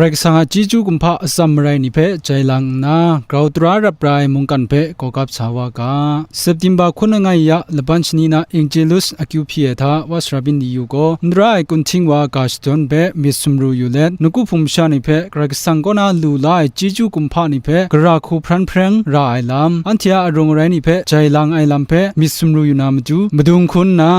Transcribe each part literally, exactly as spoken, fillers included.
Karai Kasang a chyeju kumhpa atsam marai ni hpe jai lang nna, grau tara rap ra ai mungkan hpe gawgap sa wa ga. September hkun langai ya laban shani na Angelus akyu hpyi ai hta, Wa Sara Byin Li Yu gaw n tara ai kunhting wa ga shadawn hpe myit sumru yu let, nawku hpung masha ni hpe Karai Kasang kaw na lu la ai chyeju kumhpa ni hpe gara hku hparan hpareng ra ai lam, anhte a arung arai ni hpe jai lang ai lam hpe myit sumru yu na matu, madung hkun nna,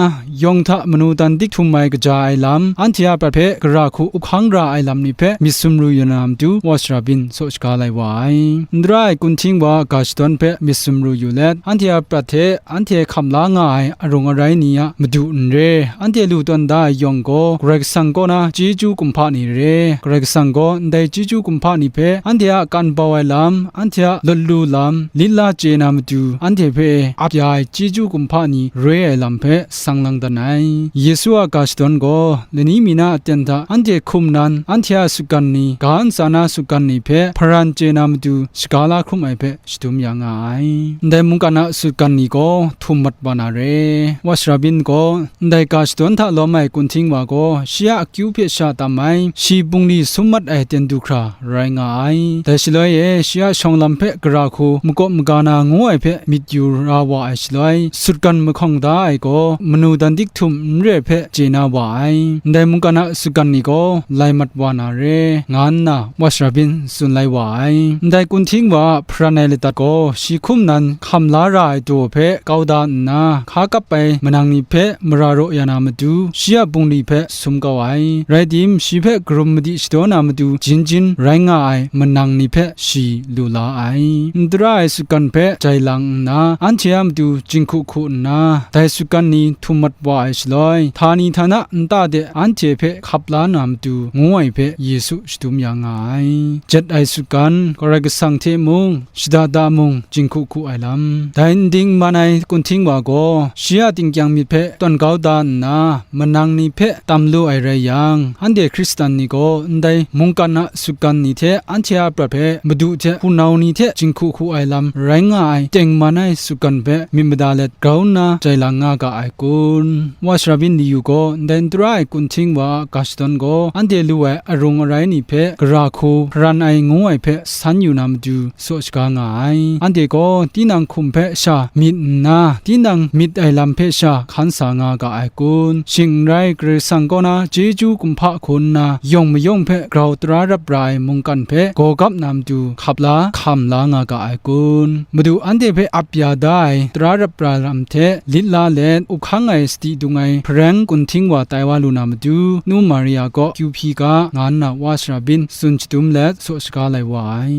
yawng hta manu dan dik htum ai kaja ai lam, anhte a prat hpe gara hku up hkang ra ai lam ni hpe myit sumru yu na matu, Wa Sara Byin saw shaga lai wa ai. N tara ai kunhting wa ga shadawn hpe myit sumru yu let, anhte a prat hte anhte hkam la nga ai arung arai ni a madu n re, anhte lu tawn da ai yawng gaw, Karai Kasang kaw na chyeju kumhpa ni re. Karai Kasang gaw ndai chyeju kumhpa ni hpe anhte a kan bau ai lam, anhte a lawt lu lam, lit la chye na matu, anhte hpe ap ya ai chyeju kumhpa ni re ai lam hpe sang lang dan ai. Yesu a ga shadawn gaw, lani mi na aten hta anhte hkum nan, anhte a sutgan ni, ga ntsa na sutgan ni hpe hparan chye na matu, shaga la hkrum ai hpe shadum ya nga ai. Ndai mungkan a sutgan ni gaw htum mat wa na re. Wa Sara Byin gaw ndai ga shadawn hta lawm ai kunhting wa gaw, shi a akyu hpe sha tam ai, shi bungli sum mat ai ten du hkra rai nga ai. Dai shaloi e, shi a shawng lam hpe gara hku makawp maga na ngu ai hpe myit yu ra wa ai shaloi, sutgan mahkawng da ai gaw, manu dan dik htum n re hpe chye na wa ai. Ndai mungkan a sutgan ni gaw lai mat wa na re, nga nna Wa Sara Byin tsun lai wa ai. Ndai kunhting wa hparan ai ladat gaw, shi hkum nan hkam la ra ai daw hpe kau da nna, hka kap ai manang ni hpe mara raw ya na matu, shi a bungli hpe sum kau ai. Rai tim, shi hpe karum madi shadaw na matu jin jin rai nga ai manang ni hpe shi lu la ai. N tara ai sutgan hpe jai lang nna, anhte a matu jinghku hku nna, dai sutgan ni htum mat wa ai shaloi, htani htana nta de anhte hpe hkap la na matu, ngu ai hpe Yesu shadum ya nga ai. Jet ai sutgan, Karai Kasang hte mung, shada da mung, jinghku hku ai lam. Dai n ding man ai kunhting wa gaw, shi a tingkyang myit hpe tawn kau da nna, manang ni hpe tam lu ai rai yang, anhte Hkristan ni gaw ndai mungkan a sutgan ni hte anhte a prat hpe Madu hte hpunau ni hte jinghku hku ai lam rai nga ai tengman ai sutgan hpe myit mada let grau nna jai lang nga ga ai kun? Wa Sara Byin Li Yu gaw ndai n tara ai kunhting wa a ga shadawn gaw, anhte lu ai arung arai ni hpe gara hku hparan ai ngu ai hpe san yu na matu, saw shaga nga ai. Anhte gaw tinang hkum hpe sha myit nna, tinang myit ai lam hpe sha hkan sa nga ga ai kun? Shing n rai, Karai Kasang kaw na chyeju kumhpa hku nna yawng mayawng hpe grau tara rap ra ai mungkan hpe gaw gap na matu hkap la hkam la nga ga ai kun? Madu anhte hpe ap ya da ai tara rap ra lam hte lit la let, up hkang ai sadi dung ai hpareng kunhting wa tai wa lu na matu, Nu Maria kaw kyu hpyi ga, nga nna Wa Sara Byin tsun shadum let saw shaga lai wa ai.